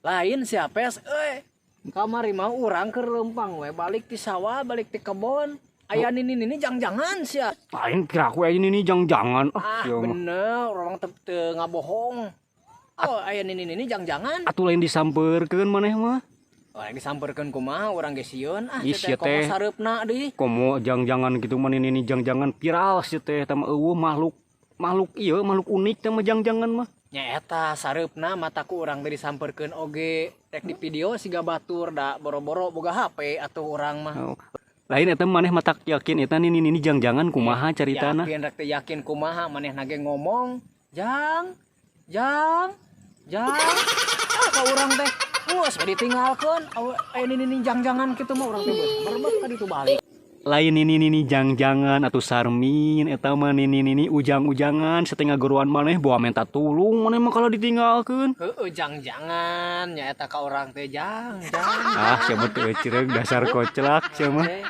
Lain sia, Pes, euy. Kamari mah urang keur leumpang we balik ti sawah, balik ti kebon. Aya nini-nini jang-jangan sia. Lain, kira aku aya nini jang-jangan. Ah, Ah, sia mah. Bener, urang teu teu ngabohong. Oh, aya nini-nini jang-jangan. Atuh lain disamperkeun maneh mah. Urang disamperkeun kumaha, urang ge sieun ah Ih, sia sia teh komo teh. sareupna deui. Komo jang-jangan gitu mah, nini jang-jangan viral sia teh, tah mah euweuh makhluk makhluk ieu, makhluk unik teh mah jang-jangan mah. Nya eta sareupna mataku urang teh disamperkeun oge rek di video siga batur, da boro-boro boga HP atuh urang mah. Oh. Lain eta maneh matak yakin eta nini nini jang-jangan kumaha caritana? Yakin rek teu yakin kumaha, manehna ge ngomong jang jang jang. Ah, ka urang teh geus we ditinggalkeun. Aya nini jang-jangan kitu mah urang teh geus berebet ka ditu balik. Lain nini nini jang-jangan atau Sarmin, eta mah nini nini ujang-ujangan setengah geruan maneh bawa minta tulung maneh mah kalau ditinggalkeun. Heeh, jang-jangan nya eta ka urang teh jang jang. Ah, sia mah teu ceureuh, dasar koclak sia mah. Teh.